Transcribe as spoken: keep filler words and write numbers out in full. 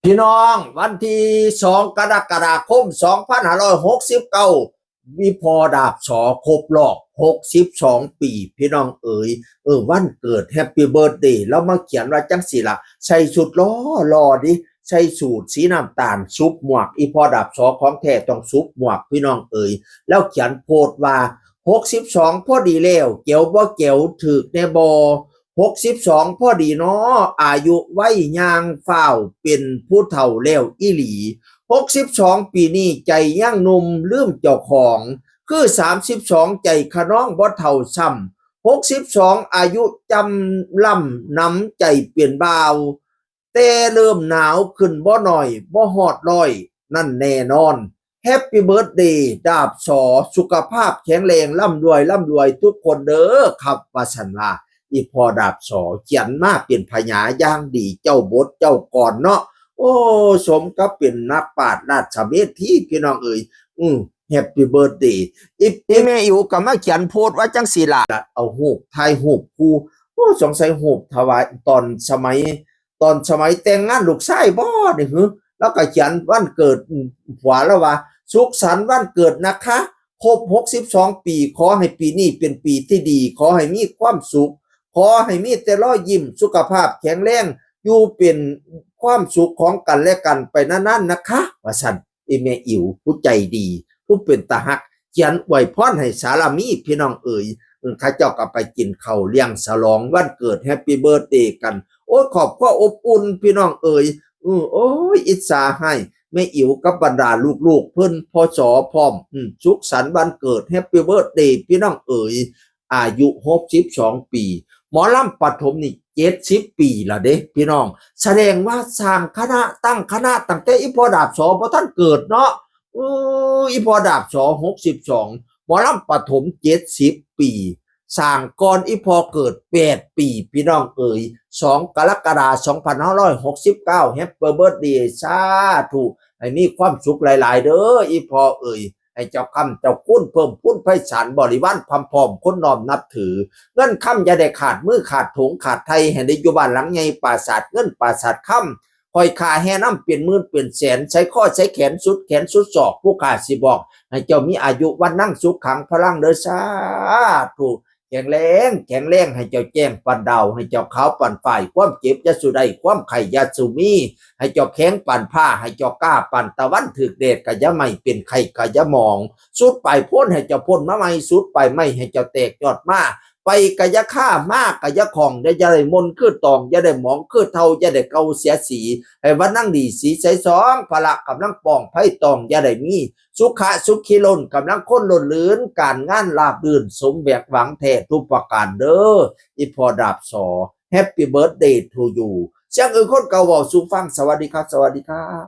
พี่น้อง วันที่สองกรกฎาคมสองพันห้าร้อยหกสิบเก้า อีพ่อดาบสอครบรอบหกสิบสองปี พี่น้องเอ๋ย เออ วันเกิด Happy Birthday แล้วมาเขียนว่าจังสิละ ใส่ชุดหล่อหล่อดิ ใส่สูทสีน้ำตาล สุบหมวก อีพ่อดาบสอของแท้ต้องสุบหมวก พี่น้องเอ๋ย แล้วเขียนโพสต์ว่า หกสิบสอง พอดีแล้ว แจ๋วบ่แจ๋ว ถืกแน่บ่ หกสิบสอง พอดีเนาะ อายุวัยย่างฟ้าว เป็นผู้เฒ่าแล้วอีหลี หกสิบสอง ปีนี้ใจยังหนุ่มลืมเจ้าของ คือ สามสิบสอง ใจคะนองบ่เฒ่าซ้ำ หกสิบสอง อายุจำล่ำหนำใจเป็นบ่าว แต่เริ่มหนาวขึ้นบ่น้อย บ่ฮอดร้อย นั่นแน่นอน Happy Birthday ดาบสอ สุขภาพแข็งแรง ร่ำรวย ร่ำรวยทุกคนเด้อครับ ว่าซั่นว่า อีพ่อดาบสอเขียนมาเป็นพญาอย่างดี เจ้าบทเจ้ากลอนเนาะ โอ้ สมกับเป็นนักปราชญ์ราชเมธี พี่น้องเอ๋ย อือ Happy Birthday อี อีแม่อิ๋วก็มาเขียนโพสต์ว่าจังสิล่ะ เอารูป ถ่ายรูปคู่ โอ้ สงสัยรูปถวายตอนสมัย ตอนสมัยแต่งงานลูกชายบ่นี่หึ แล้วก็เขียนวันเกิด อืม ผัวแล้วว่า สุขสันต์วันเกิดนะคะ ครบ หกสิบสอง ปี ขอให้ปีนี้เป็นปีที่ดี ขอให้มีความสุข ขอให้มีแต่รอยยิ้ม สุขภาพแข็งแรง อยู่เป็นความสุขของกันและกันไปนานๆ นะคะ ว่าซั่น อีแม่อิ๋วผู้ใจดี ผู้เป็นตาฮัก เขียนอวยพรให้สารามี พี่น้องเอ๋ย เออ เขาเจ้าก็ไปกินข้าวเลี้ยงฉลองวันเกิด Happy Birthday กัน โอ้ย ครอบครัวอบอุ่น พี่น้องเอ๋ย เออ โอ้ย อิจฉาให้แม่อิ๋วกับบรรดาลูกๆ เพิ่น พ.ศ. พร้อม อืม สุขสันต์วันเกิด Happy Birthday พี่น้องเอ๋ย อายุ หกสิบสอง ปี หมอลำปฐมนี่ เจ็ดสิบ ปีละเด้ พี่น้อง แสดงว่าสร้างคณะ ตั้งคณะตั้งแต่อีพ่อดาบสอบ่ทันเกิดเนาะ เออ อีพ่อดาบสอ หกสิบสอง หมอลำปฐม เจ็ดสิบ ปี สร้างก่อนอีพ่อเกิด แปด ปี พี่น้องเอ๋ย สอง กรกฎาคม สองพันห้าร้อยหกสิบเก้า Happy Birthday สาธุ ให้มีความสุขหลายๆ เด้อ อีพ่อเอ๋ย ให้เจ้าคำเจ้าคุณเพิ่มพูนไพศาล บริวารพร่ำพร้อมคนน้อมนับถือ เงินคำอย่าได้ขาดมือขาดถุงขาดไท ให้ได้อยู่บ้านหลังใหญ่ปราสาทเงินปราสาทคำ ห้อยขาแห่นำเป็นหมื่นเป็นแสน ใส่คอใส่แขนสุดแขนสุดศอก ผู้ข้าสิบอก ให้เจ้ามีอายุวรรณังสุขังพลังเด้อ สาธุ แข็งแรง แข็งแรง ให้เจ้าแจ้งปานดาว ให้เจ้าขาวปานฝ้าย ความเจ็บอย่าสู่ได้ ความไข้อย่าสู่มี ให้เจ้าแข็งปานผ้า ให้เจ้ากล้าปานตะวัน ถืกแดดก็อย่าไหม้ เป็นไข้ก็อย่าหมอง สุดปลายโพ้นให้เจ้าพ้นมาใหม่ สุดปลายไม้ให้เจ้าแตกยอดมา ไปก็อย่าคา มาก็อย่าข้อง อย่า อย่าได้หม่นคือตอง อย่าได้หมองคือเทา อย่าได้เก่าเสียสี ให้วรรณังดีสีใสส่อง พละกำลังป้อง ภัยต้องอย่าได้มี สุขะสุขีล้น กำลังคนล้นหลืน การงานราบรื่น สมแหวกหวังแท้ทุกประการเด้อ อีพ่อดาบสอ Happy Birthday to you เสียงอื่นคนเก่าเว้าสู่ฟัง สวัสดีครับ สวัสดีครับ